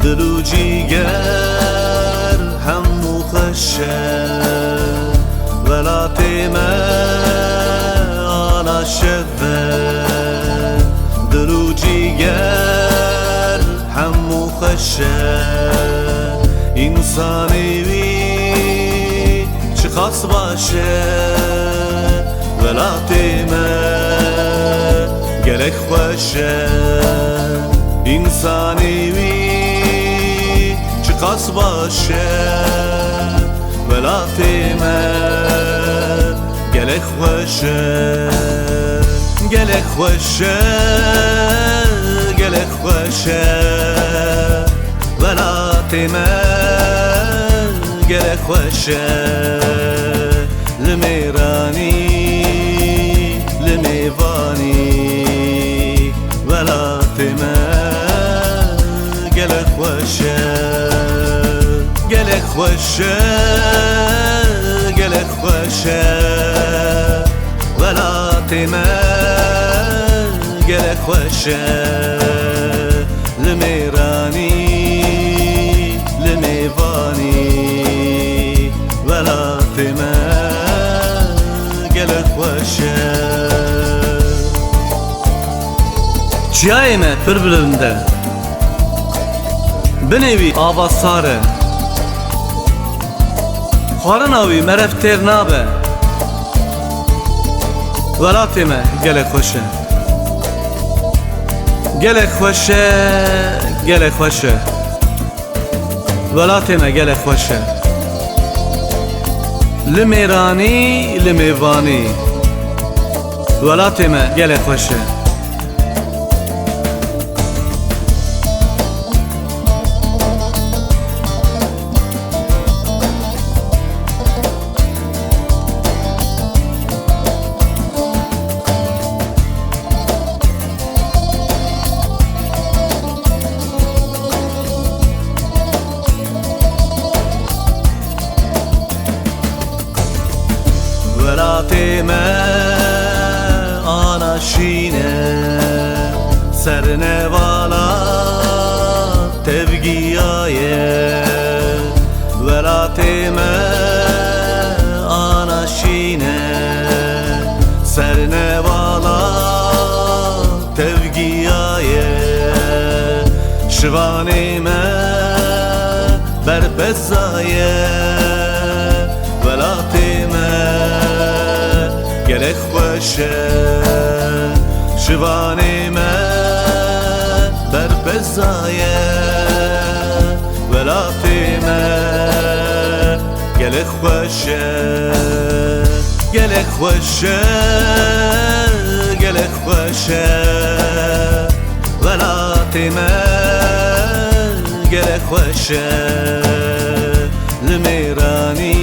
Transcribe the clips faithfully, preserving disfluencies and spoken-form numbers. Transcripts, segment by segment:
Dil û cîger hemû xweş e, welatê me ana şev e. Dil û cîger hemû xweş e, însanê wî çiqas baş e. Welatê me gelek xweş e, însanê wî çiqas baş e. Welatê me gelek xweş e, gelek xweş e, gelek xweş e. Welatê me gelek xweş e, li mêranî, li mêvanî. Welatê me gelek xweş e, gelek xweş e, gelek xweş e. Welatê me gelek xweş e, li mêranî, li mêvanî. Welatê me gelek xweş e. Çiyayê me pir bilind e, binê wî ava sar e. Xwarina wî meriv têr nabe. Welatê me gelek xweş e. Gelek xweş e, gelek xweş e. Welatê me gelek xweş e. Li mêranî, li mêvanî. Welatê me gelek xweş e. Welatê me ana şîn e, ser nevala tevgiya ye. Welatê me ana şîn e, ser nevala tevgiya ye. Şivanê me berpeza ye, welatê me gelek xweş e. Şivanê me berpeza ye, welatê me gelek xweş e, gelek xweş e, gelek xweş e. Welatê me gelek xweş e, li mêranî,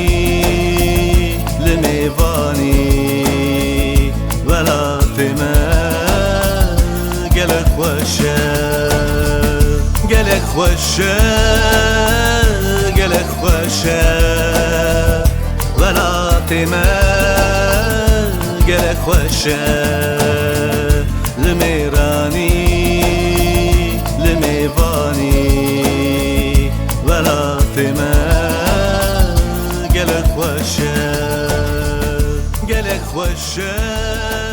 li mêvanî. Welatê me gelek xweş e, gelek xweş e, gelek xweş e. Welatê me gelek xweş e, li mêranî, li mêvanî. Welatê me gelek xweş e, gelek xweş e.